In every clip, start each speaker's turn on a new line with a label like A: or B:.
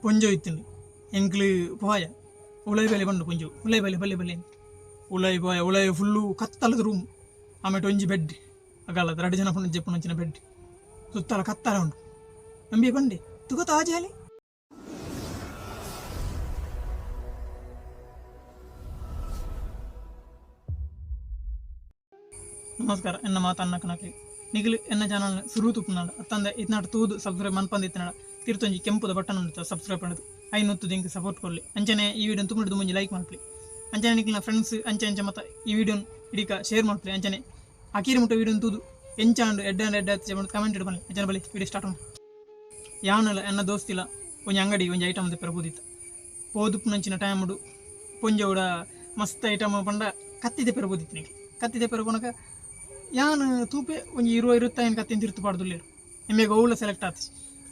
A: ಪೊಂಜೋ ಇತ್ತಿಂಡು ಎಂಕ್ಲು ಪೋಯ ಉಳೈ ಬೇಲೆ ಬಂಡು ಪೊಂಜು ಉಳೈ ಬೇಲೆ ಬಲ್ಲೆ ಬಲ್ಲೆ ಉಳೈ ಪೋಯ ಉಳೈ ಫುಲ್ಲು ಕತ್ತಲದ ರೂಮ್ ಆಮೇಲೆ ಒಂಜಿ ಬೆಡ್ ಅಗಲದ ಎರಡು ಜನ ಪಂಡು ಜೆಪ್ಪುನಂಚಿನ ಬೆಡ್ ಸುತ್ತಲ ಕತ್ತಲ ಉಂಡು ನಂಬಿ ಬಂಡೆ ತುಗ ತಾಜಾಲಿ. ನಮಸ್ಕಾರ ಎನ್ನ ಮಾತನ್ನ ಕನಕಲಿ ನಿಗಿಲು ಎನ್ನ ಚಾನಲ್ ಸುರು ತುಪ್ಪುನಾಡ ಅತ್ತಂದೆ ಇತ್ನಾಟ ತೂದು ಸಬ್ಸ್ಕ್ರೈಬ್ ಮನ್ಪಂದ ಇತ್ತಿನಾಡ ತಿರ್ತೊಂಜಿ ಕೆಂಪುದ ಬಟನ್ ಉಂಟು ಸಬ್ಸ್ಕ್ರೈಬ್ ಮಾಡೋದು ಐನೂತ್ತು ಒತ್ತುದು ಸಪೋರ್ಟ್ ಕೊರ್ಲಿ ಅಂಚನೆ ಈ ವಿಡಿಯೋ ತುಂಬ ಮುಂಜಿ ಲೈಕ್ ಮಾಡ್ಲಿ ಅಂಚನೆ ನಿಕ್ಲಿನ ಫ್ರೆಂಡ್ಸ್ ಅಂಚೆ ಅಂಚೆ ಮತ್ತ ಈ ವಿಡಿಯೋನ್ ಇಡೀಕ ಶೇರ್ ಮಾಡ್ಲಿ ಅಂಚನೆ ಅಕೀರಿ ಮುಟ್ಟ ವಿಡಿಯೋನ್ ತೂದು ಎಂಚಾಂಡು ಎಡ್ಡೆ ಎಡ್ಡೆ ಕಮೆಂಟ್ ಇಡ್ಬನ್ನಿ ಅಂಚನೆ ಬಲಿ ವಿಡಿಯೋ ಸ್ಟಾರ್ಟ್ ಉಂಟು. ಯಾವನಲ್ಲ ಎನ್ನ ದೋಸ್ತಿಲ ಒಂಜಿ ಅಂಗಡಿ ಒಂಜಿ ಐಟಮ್ ದೆಪ್ಪರೆ ಪೋದಿತ್ತ ಪೋದುಪ್ಪುನಂಚಿನ ಟೈಮುಡು ಪೊಂಜೋಡ ಮಸ್ತ್ ಐಟಮ್ ಪಂಡ ಕತ್ತಿ ದೆಪ್ಪರೆ ಪೋದಿತ್ತು ನಿಕ್ಲು ಕತ್ತಿ ದೆಪ್ಪರೆ ಪೋನಕ ಯಾನ್ ತೂಪೆ ಒಂಜಿ ಇರುವ ಇರುತ್ತಾಯಿನ ಕತ್ತಿನ ತಿರ್ತು ಪಾಡ್ದುಲ್ಲೇರು ಎಮ್ಮೆಗ್ ಒವ್ಲ ಸೆಲೆಕ್ಟ್ ಆತು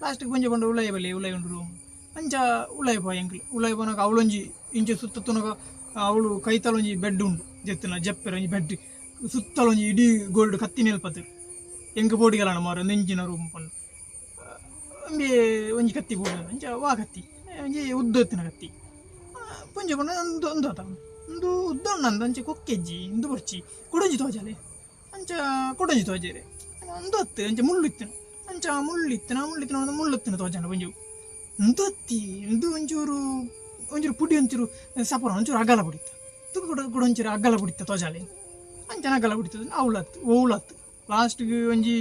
A: ಲಾಸ್ಟಿಗೆ ಪೊಂಜೆ ಪಂಡ ಉಳ್ಳಾಯ ಬಲ್ಲಿ ಉಳ್ಳಾಯ ಉಂಡು ರೂಮ್ ಅಂಚ ಉಳ್ಳಾಯ ಪೋಯ ಎಂಕ್ಲು ಉಳ್ಳಾಯ ಪೋನಗ ಅವಳೊಂಜಿ ಇಂಚ ಸುತ್ತ ತುನಗ ಅವಳು ಕೈತಲೊಂಜಿ ಬೆಡ್ ಉಂಡು ಜೆತ್ತಿನ ಜಪ್ಪೆರ ಒಂಜಿ ಬೆಡ್ ಸುತ್ತಲೊಂಜಿ ಇಡೀ ಗೋಲ್ಡ್ ಕತ್ತಿ ನೆಲ್ಪತ್ತು ಎಂಕ್ ಪೋಡಿಗಲನ ಮಾರ ನೆಂಜಿನ ರೂಮ್ ಪಂಡ ಒಂಜಿ ಒಂಜಿ ಕತ್ತಿ ಬೋಡು ಅಂಚ ವಾ ಕತ್ತಿ ಒಂಜಿ ಉದ್ದ ಎತ್ತಿನ ಕತ್ತಿ ಪೊಂಜೆ ಪಂಡ ಅಂದು ಅಂದು ಆತ ಉಂದು ಉದ್ದ ಉಂಡು ಅಂಚೆ ಕೊಕ್ಕೆಜ್ಜಿ ಇಂದು ಬೊರ್ಚಿ ಕುಡೊಂಜಿ ತೋಜಾಲೆ ಅಂಚ ಕೊಡೊಂಜಿ ತೋಜೆರೆ ಅಂದು ಅತ್ತು ಅಂಚ ಮುಳ್ಳು ಇತ್ತಿನ ಅಂಚ ಮುಳ್ಳು ಇತ್ತಿನ ಮುಳ್ಳು ಇತ್ತಿನ ಮುಳ್ಳು ಇತ್ತಿನ ತೋಜಾಂಡ ಒಂಜಿ ಉಂದು ಅತ್ತಿ ಇಂದು ಒಂಚೂರು ಒಂಚೂರು ಪುಡಿ ಒಂಚೂರು ಸಪುರ ಒಂಚೂರು ಅಗಲ ಪುಡಿತ್ತ ತುಕ ಕೂಡ ಕೂಡ ಒಂಚೂರು ಅಗಲ ಪುಡಿತ್ತ ತೋಜಾಲೆ ಅಂಚನ ಅಗಲ ಪುಡಿತದ ಅವಳತ್ತು ಓವಳತ್ತು ಲಾಸ್ಟ್ಗೆ ಒಂಜಿ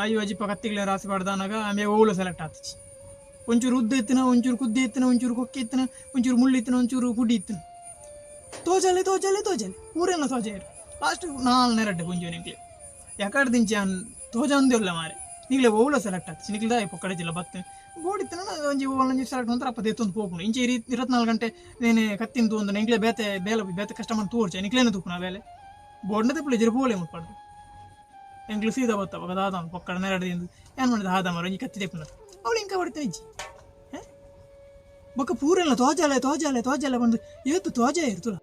A: ಐವ ಅಜಿಪ ಕತ್ತಿಗಳ ರಾಸಿ ಪಾಡ್ದಾನಾಗ ಆಮೇಲೆ ಓವಳು ಸೆಲೆಕ್ಟ್ ಆತಿಚಿ ಒಂಚೂರು ಉದ್ದ ಇತ್ತಿನ ಒಂಚೂರು ಕುದ್ದೆ ಇತ್ತಿನ ಒಂಚೂರು ಕೊಕ್ಕೆ ಇತ್ತಿನ ಒಂಚೂರು ಮುಳ್ಳು ಇತ್ತಿನ ಒಂಚೂರು ಪುಡಿ ಇತ್ತಿನ ತೋಜಾಲೆ ತೋಜಾಲೆ ತೋಜಾಲೆ ಊರೆಲ್ಲ ತೋಜಾಯರು ಲಾಸ್ಟ್ ನಾಲ್ ನೆರಡ್ಡೆ ಪೊಂಜು ನಿಕ್ಲೆ ಯಾಕಡೆ ದಿಂಚಿ ಅನ್ ತೋಜಂದಿಲ್ಲ ಮಾರೆ ನಿಕ್ಲೆ ಓವಳ ಸೆಲೆಕ್ಟ್ ಆತಿಚಿ ನಿಕ್ಲೆ ದಾಯ ಪೊಕ್ಕಡೆ ಜಿಲ್ಲ ಬತ್ತೆ ಬೋಡಿತ್ತನ ಒಂಜಿ ಒಂಜಿ ಸೆಲೆಕ್ಟ್ ಒಂಥರ ಅಪ್ಪ ದೇತೊಂದು ಪೋಪುಂಡು ಇಂಚೆ 24 ಗಂಟೆ ನೇನೆ ಕತ್ತಿನ ತೂಂದು ನಿಕ್ಲೆ ಬೇತೆ ಬೇಲೆ ಬೇತೆ ಕಸ್ಟಮರ್ ತೋರ್ಚೆ ನಿಕ್ಲೇನೆ ತೂಪುನ ಬೇಲೆ ಬೋಡ್ನ ತೆಪ್ಪಲೆ ಜರ ಪೋಲೆ ಮುಟ್ಪಾಡ್ದು ಎಂಕ್ಲು ಸೀದಾ ಬತ್ತ ಬೊಕ ದಾದ ಪೊಕ್ಕಡ ನೆರಡು ದಿಂದು ಏನ್ ಮಾಡಿದ ಹಾದ ಮಾರ ಒಂಜಿ ಕತ್ತಿ ತೆಪ್ಪುನ ಅವಳು ಇಂಕ ಹೊಡಿತಾನೆ ಇಜ್ಜಿ ಬೊಕ ಪೂರೆಲ್ಲ ತೋಜಾಲೆ ತೋಜಾಲೆ ತೋಜಾಲೆ ಬಂದು ಏತು ತೋಜ ಇರ್ತುಲ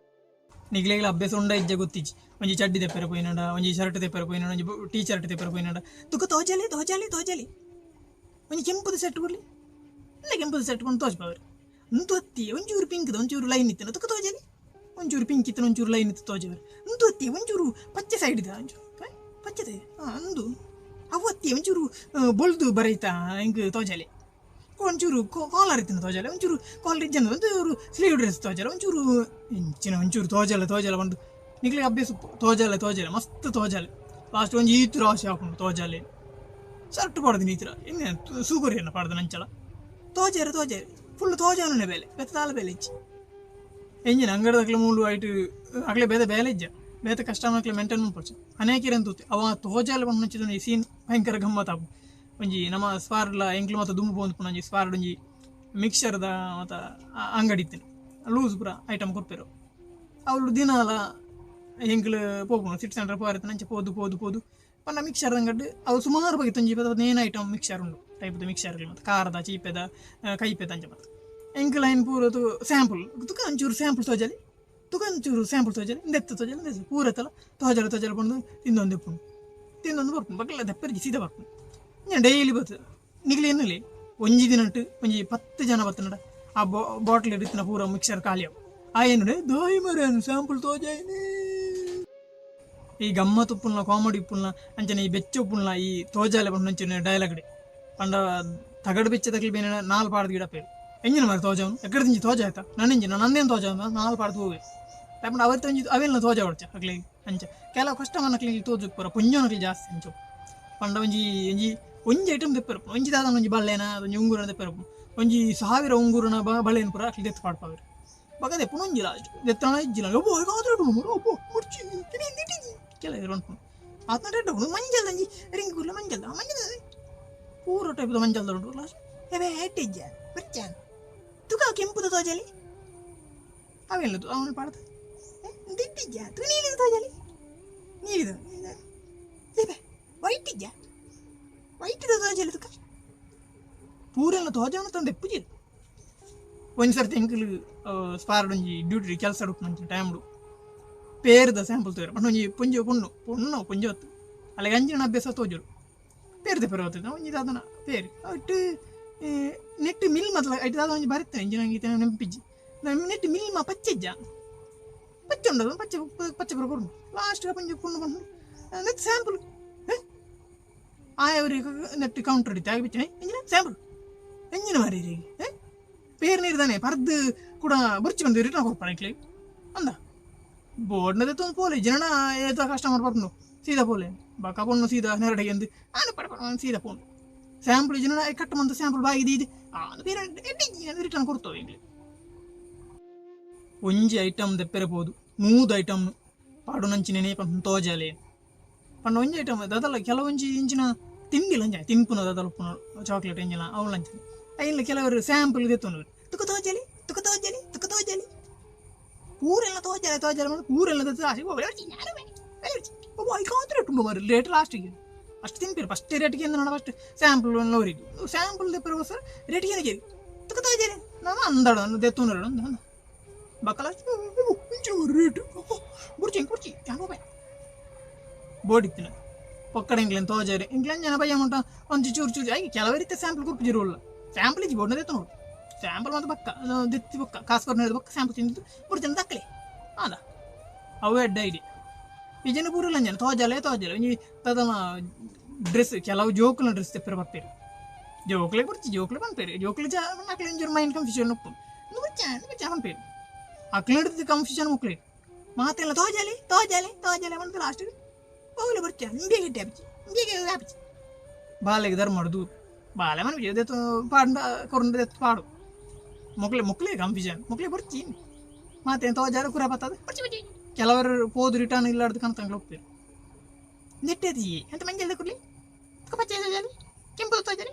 A: ನಿಗ್ಲೆಗ್ಲ ಅಭ್ಯಾಸ ಉಂಡ ಇಜ್ಜೆ ಗೊತ್ತಿಜ್ಜಿ ಒಂಜಿ ಚಡ್ಡಿ ದೆಪ್ಪರೆ ಪೋಯಿನಡ ಒಂಜಿ ಶರ್ಟ್ ದೆಪ್ಪರೆ ಪೋಯಿನಡ ಒಂಜಿ ಟೀ ಶರ್ಟ್ ದೆಪ್ಪರೆ ಪೋಯಿನಡ ತುಕ ತೋಜಾಲೆ ತೋಜಾಲೆ ತೋಜಾಲೆ ಒಂಜಿ ಕೆಂಪುದ ಸೆಟ್ ಕೊಡ್ಲಿ ಇಲ್ಲ ಕೆಂಪುದ ಸೆಟ್ ಕೊಂಡು ತೋಜ್ಪವರು ಉಂತು ಅತ್ತಿ ಒಂಚೂರು ಪಿಂಕ್ದ ಒಂಚೂರು ಲೈನ್ ಇತ್ತಿನ ತುಕ ತೋಜಾಲೆ ಒಂಚೂರು ಪಿಂಕ್ ಇತ್ತಿನ ಒಂಚೂರು ಲೈನ್ ಇತ್ತು ತೋಜವರು ಉಂತು ಅತ್ತಿ ಒಂಚೂರು ಪಚ್ಚೆ ಸೈಡ್ ಇದೆ ಒಂಚೂರು ಪಚ್ಚೆ ಹಾಂ ಅಂದು ಅವು ಅತ್ತಿ ಒಂಚೂರು ಬೊಲ್ದು ಬರೈತಾ ಹಿಂಗೆ ತೋಜಾಲೆ ಒಂಚೂರು ಕಾಲರ್ ಇತ್ತಿನ ತೋಜಾಲೆ ಒಂಚೂರು ಕಾಲರ್ ಇಜ್ಜನ ಒಂಚೂರು ಸ್ಲೀವ್ ಡ್ರೆಸ್ ತೋಜಾಲೆ ಒಂಚೂರು ಇಂಚಿನ ಒಂಚೂರು ತೋಜಾಲೆ ತೋಜಾಲೆ ಬಂದು ನಿಕ್ಲೆ ಅಭ್ಯಾಸ ತೋಜಾಲೆ ತೋಜಾಲೆ ಮಸ್ತ್ ತೋಜಾಲೆ ಲಾಸ್ಟ್ ಒಂಜಿ ಈತ್ ರಾಶಿ ಹಾಕೊಂಡು ತೋಜಾಲೆ ಶರ್ಟ್ ಪಾಡ್ದಿನಿ ಈತರ ಇನ್ನೆ ಸೂಗರಿ ಏನ ಪಾಡ್ದ ನಂಚಲ ತೋಜಾರೆ ತೋಜಾರೆ ಫುಲ್ ತೋಜಾನೆ ಬೇಲೆ ಬೆತ್ತ ತಾಲ ಬೇಲೆ ಇಚ್ಚಿ ಎಂಜಿನ ಅಂಗಡದಕ್ಲೆ ಮೂಲು ಐಟ್ ಅಗ್ಲೆ ಬೇದ ಬೇಲೆ ಇಜ್ಜ ಬೇತೆ ಕಸ್ಟಮರ್ಕ್ಲೆ ಮೇಂಟೈನ್ ಮನ್ಪೊಡ್ಚಿ ಅನೇಕಿರನ್ ತೂತೆ ಅವ ತೋಜಾಲೆ ಪಂಡ ಈ ಸೀನ್ ಭಯಂಕರ ಗಮ್ಮತ್ ಆಪು ಒಂಜಿ ನಮ್ಮ ಸ್ವಾರ್ಡ್ಲ ಎಂಕ್ಲು ಮತ್ತ ದುಂಬು ಪೋಂದು ಒಂಜಿ ಸ್ವಾರ್ಡ್ ಒಂಜಿ ಮಿಕ್ಸರ್ದ ಮತ್ತ ಅಂಗಡಿ ಇತ್ತಿನ ಲೂಸ್ ಪೂರ ಐಟಮ್ ಕೊರ್ಪೆರು ಅವಳು ದಿನಾಲ ಎಂಕ್ಲು ಪೋಪುನು ಸಿಟಿ ಸೆಂಟರ್ ಪೋರೆ ಅಂಚೆ ಪೋದು ಪೋದು ಪೋದು ಪಂಡ ಮಿಕ್ಸರ್ ಅಂಗಡಿ ಅವು ಸುಮಾರು ಬಗೆ ಒಂಜಿ 15 ಐಟಮ್ ಮಿಕ್ಸರ್ ಉಂಡು ಟೈಪ್ದ ಮಿಕ್ಸರ್ಗಳು ಮತ್ತು ಖಾರದ ಚೀಪೆದ ಕೈಪೆದ ಅಂಚೆ ಮತ್ತು ಎಂಕ್ಲು ಐನ್ ಪೂರ ಸ್ಯಾಂಪಲ್ ತುಕ ಒಂಚೂರು ಸ್ಯಾಂಪಲ್ ತೋಜಾಲಿ ತುಕ ಒಂಚೂರು ಸ್ಯಾಂಪಲ್ ತೋಜಾಲಿ ಇಂದೆತ್ತ ತೋಜಾಲಿ ಇಂದೆತ್ತ ಪೂರ ಎತ್ತಲ ತೋಜಾಲೆ ತೋಜಾಲೆ ಪಂಡು ತಿಂದೊಂದು ಇಪ್ಪುಂಡು ತಿಂದೊಂದು ಬರ್ಪುಂಡು ಬಗ್ಲ ದೆಪ್ಪರಿಗೆ ಸೀದಾ ಬರ್ಪುಂಡು ഞാൻ ಡೈಲಿ ಬತ್ತು ನಿಗ್ಲಿ ಎನ್ನಲಿ ಒಂಜಿ ದಿನಟ್ಟು ಒಂಜಿ 10 ಜನ ಬತ್ತನಡ ಆ ಬಾಟ್ಲ್ ಇತ್ತಿನ ಪೂರ ಮಿಕ್ಸರ್ ಖಾಲಿ ಅವು ಆ ಏನುಡೆ ದಾಯಿ ಮರೇನು ಸ್ಯಾಂಪಲ್ ತೋಜಾಯಿನಿ. ಈ ಗಮ್ಮತ್ ಉಪ್ಪುಲ್ನ ಕಾಮಿಡಿ ಉಪ್ಪುಲ್ನ ಅಂಚನೆ ಈ ಬೆಚ್ಚ ಉಪ್ಪುಲ್ನ ಈ ತೋಜಾಲೆ ಪಂಡ ಅಂಚನೆ ಡೈಲಾಗ್ ಪಂಡ ತಗಡು ಬೆಚ್ಚ ತಕ್ಲಿ ಬೇನೆ ನಾಲ್ ಪಾಡ್ದು ಗಿಡ ಪೇರು ಎಂಜಿನ ಮಾರಿ ತೋಜವನು ಎಕ್ಕಡ ತಿಂಜಿ ತೋಜ ಆಯ್ತಾ ನನ್ನ ಇಂಜಿನ ನಂದೇನು ತೋಜ ನಾಲ್ ಪಾಡ್ದು ಹೋಗಿ లేకపోతే ಅವತ್ತು ಒಂಜಿ ಅವೆಲ್ಲ ತೋಜ ಹೊಡ್ಚ ಅಕ್ಲಿ ಅಂಚ ಕೆಲವು ಕಸ್ಟಮರ್ ನಕ್ಲಿ ತೋಜುಕ್ ಪೂರ ಪುಂಜನಕ್ಲಿ ಜಾಸ್ತಿ ಅಂಚು ಪಂಡ ಒಂಜಿ ಒಂಜಿ ಒಂಜಿ ಐಟಮ್ ದೆಪ್ಪರು ಒಂಜಿ ದಾದನ ಒಂಜಿ ಬಳ್ಳೆನ ಒಂಜಿ ಉಂಗುರನ ದೆಪ್ಪರು ಒಂಜಿ 1000 ಉಂಗುರನ ಬಳ್ಳೆನ ಪೂರ ಅಕ್ಲಿ ದೆತ್ತು ಪಾಡ್ಪಾವೆರು ಬಗ ದೆಪ್ಪುನು ಒಂಜಿ ಲಾಸ್ಟ್ ದೆತ್ತನ ಇಜ್ಜಿಲ್ಲ ಒಬ್ಬ ಕಾದ್ರೆ ಒಬ್ಬ ಮುರ್ಚಿ ಕೆಲ ಉಂಟು ಆತ್ನ ರೆಡ್ ಉಂಡು ಮಂಜಲ್ ಒಂಜಿ ರಿಂಗ್ ಕುರ್ಲ ಮಂಜಲ್ ಮಂಜಲ್ ಪೂರ ಟೈಪ್ದ ಮಂಜಲ್ದ ಉಂಟು ಲಾಸ್ಟ್ ಎವೆ ಹೆಟ್ಟಿಜ್ಜ ಬರ್ಚಾನ್ ತುಕ ಕೆಂಪುದ ತೋಜಲಿ ಅವೆಲ್ಲ ಅವನು ಪಾಡ್ದ ದಿಟ್ಟಿಜ್ಜ ತು ನೀರಿದ ತೋಜಲಿ ನೀರಿದ ವೈಟ್ ಇಜ್ಜ ವೈಟ್ ತೋಜಲಿ ತುಕ ಪೂರೆಲ್ಲ ತೋಜವನ ತಂದೆ ಎಪ್ಪುಜಿ ಒಂಜಿ ಸರ್ತಿ ಎಂಕುಲು ಸ್ಪಾರ್ಡ್ ಒಂಜಿ ಡ್ಯೂಟಿ ಕೆಲಸ ಉಪ್ಪುನಂಚಿನ ಟೈಮ್ಡು ಪೇರ್ದ ಸ್ಯಾಂಪಲ್ ತೋರ ಪಂಡ ಒಂಜಿ ಪೊಂಜಿ ಪೊಣ್ಣು ಪೊಣ್ಣು ಪೊಂಜಿ ಹೊತ್ತು ಅಲ್ಲಿಗೆ ಅಂಚಿನ ಅಭ್ಯಾಸ ತೋಜರು ಪೇರ್ದ ಪೇರು ಹೊತ್ತಿದ್ದ ಒಂಜಿ ದಾದನ ಪೇರು ಅಟ್ಟು ನೆಟ್ ಮಿಲ್ ಮೊದಲ ಐಟ್ ದಾದ ಒಂಜಿ ಬರುತ್ತೆ ಇಂಜಿನ ಈತ ನೆಂಪಿಜ್ಜಿ ನೆಟ್ ಮಿಲ್ ಮಾ ಪಚ್ಚೆಜ್ಜ ಪಚ್ಚೆ ಉಂಡದು ಪಚ್ಚೆ ಪಚ್ಚೆ ಪುರ ಕೊಡು ಲಾಸ್ಟ್ ಪಂಜಿ ಪುಣ್ಣು ಪಂಡು ನೆಟ್ ಸ್ಯಾಂಪಲ್ ಆಯವ್ರಿಗೆ ನೆಟ್ ಕೌಂಟರ್ ಇತ್ತು ಆಗಿ ಬಿಚ್ಚೆ ಇಂಜಿನ ಸ್ಯಾಂಪಲ್ ಎಂಜಿನ ಮಾರಿ ಪೇರ್ ನೀರು ತಾನೆ ಪರ್ದು ಕೂಡ ಬುರ್ಚಿ ಬಂದು ರಿಟರ್ನ್ ಕೊಡ್ಪಾನೆ ಇಕ್ಲಿ ಅಂದ ಬೋರ್ಡ್ನದೇ ತೊಂದು ಪೋಲೆ ಜನ ಏತ ಕಸ್ಟಮರ್ ಬರ್ಪುಂಡು ಸೀದಾ ಪೋಲೆ ಬಕ್ಕ ಪೊಣ್ಣು ಸೀದಾ ನೆರಡಿಗೆ ಎಂದು ಆನು ಪಡ ಪಡ ಸೀದಾ ಪೋಂಡು ಸ್ಯಾಂಪಲ್ ಜನ ಕಟ್ಟು ಮಂತ ಸ್ಯಾಂಪಲ್ ಬಾಯಿ ಇದು ಆನು ಬೇರೆ ರಿಟರ್ನ್ ಕೊಡ್ತವೆ ಇಂಗ್ಲಿ ಒಂಜಿ ಐಟಮ್ ದೆಪ್ಪೆರೆ ಪೋದು 100 ಐಟಮ್ ಪಾಡು ನಂಚಿನೇ ಪಂಡು ತೋಜಾಲೆ ಪಂಡ ಒಂಜಿ ಐಟಮ್ ದಾದಲ್ಲ ಕೆಲವೊಂಜಿ ಇಂಚಿನ ತಿಂಡಿ ಲಂಚ ತಿನ್ಪುನ ದಾದಲ್ಲ ಉಪ್ಪುನ ಚಾಕ್ಲೇಟ್ ಇಂಜಿನ ಅವು ಲಂಚ ಐಲ್ಲ ಕೆಲವರು ಸ್ಯಾಂಪಲ್ ದೆತ್ತೊಂಡು ತುಕ ತೋಜಲಿ ತುಕ ತೋಜಲಿ ತುಕ ತೋಜಲಿ ಪೂರೆಲ್ಲ ತೋಜಾಲೆ ತೋಜಾಲೆ ಮಾಡಿ ಪೂರೆಲ್ಲ ದೆತ್ತು ಆಸೆ ರೇಟ್ ಉಂಡು ಮಾರಿ ರೇಟ್ ಲಾಸ್ಟಿಗೆ ಅಷ್ಟು ತಿನ್ಪೀರು ಫಸ್ಟ್ ರೇಟ್ಗೆ ಎಂದ ಫಸ್ಟ್ ಸ್ಯಾಂಪಲ್ ಅವರಿಗೆ ಸ್ಯಾಂಪಲ್ ದೆಪ್ಪರೆ ಸರ್ ರೇಟ್ಗೆ ಏನಕ್ಕೆ ತುಕ ತೋಜಾಲೆ ನಾನು ಅಂದಾಡ ದೆತ್ತೊಂಡು ಅಂದ ಬಕ್ಕಲ ರೇಟ್ ಬುರ್ಚಿ ಕುರ್ಚಿ ಯಾಕೋ ಬೋಡಿತ್ತಿನ ಪೊಕ್ಕಡೆ ಇಂಗ್ಲೆನ್ ತೋಜಾರೆ ಇಂಗ್ಲೆನ್ ಜನ ಬಯ್ಯ ಮುಂಟ ಒಂಜಿ ಚೂರು ಚೂರು ಆಗಿ ಕೆಲವರಿತ್ತೆ ಸ್ಯಾಂಪಲ್ ಕೊರ್ಪುಜಿರೋಲ್ಲ ಸ್ಯಾಂಪಲ್ ಇಜ್ಜಿ ಬೋರ್ಡ್ನ ದೆತ್ತು ನೋಡು ಸ್ಯಾಂಪಲ್ ಮಾತ್ರ ಪಕ್ಕ ದೆತ್ತಿ ಪಕ್ಕ ಕಾಸು ಕೊರ್ನ ಪಕ್ಕ ಸ್ಯಾಂಪಲ್ ತಿಂದು ಬುರ್ಚನ ದಕ್ಕಲೆ ಅದ ಅವು ಎಡ್ಡ ಐಡಿ ಈ ಜನ ಪೂರಲ್ಲ ಜನ ತೋಜಾಲೆ ತೋಜಾಲೆ ಒಂಜಿ ತದನ ಡ್ರೆಸ್ ಕೆಲವು ಜೋಕುಲ ಡ್ರೆಸ್ ತೆಪ್ಪರೆ ಬರ್ಪೇರು ಜೋಕ್ಲೆ ಬುರ್ಚಿ ಜೋಕ್ಲೆ ಪನ್ಪೇರು ಜೋಕ್ಲೆ ಜ ಅಕ್ಲೆ ಒಂಚೂರು ಮೈಂಡ್ ಕನ್ಫ್ಯೂಷನ್ ಉಪ್ಪು ಬುರ್ಚ ಬುರ್ಚ ಪನ್ಪೇರು ಅಕ್ಲೆ ಕನ್ಫ್ಯೂಷನ್ ಮುಕ್ಲೆ ಮಾತೆಲ್ಲ ತೋಜಾಲೆ ತೋಜಾಲೆ ತೋಜಾಲೆ ಅಂತ ಲಾಸ್ಟ್ ಹೋಗ್ಲಿ ಬರ್ಚ ಇಂಬಿಗೆ ಗಿಟ್ಟೆ ಆಪಿಚಿ ಇಂಬಿಗೆ ಆಪಿಚಿ ಬಾಲೆಗೆ ಧರ್ಮ ದೂರು ಬಾಲೆ ಮನ ದೆತ್ತು ಪಾಂಡ ಕೊರಂಡ ದೆತ್ತು ಪಾಡು ಮೊಕ್ಲೆ ಮೊಕ್ಲೆ ಕನ್ಫ್ಯೂಷನ್ ಮೊಕ್ಲೆ ಬರ್ಚಿ ಮಾತೇನು ತೋಜಾಲೆ ಕುರ ಬರ್ತದೆ ಬರ್ಚಿ ಬರ್ಚಿ ಕೆಲವರು ಪೋದು ರಿಟರ್ನ್ ಇಲ್ಲಾರ್ದು ಕಣ್ತಂಗ್ಲ ಹೋಗ್ತೀರಿ ನೆಟ್ಟೆದಿ ಅಂತ ಮಂಜಲ್ ಕುರ್ಲಿ ಪಚ್ಚೆ ತೋಜಾಲೆ ಕೆಂಪು ತೋಜಾಲೆ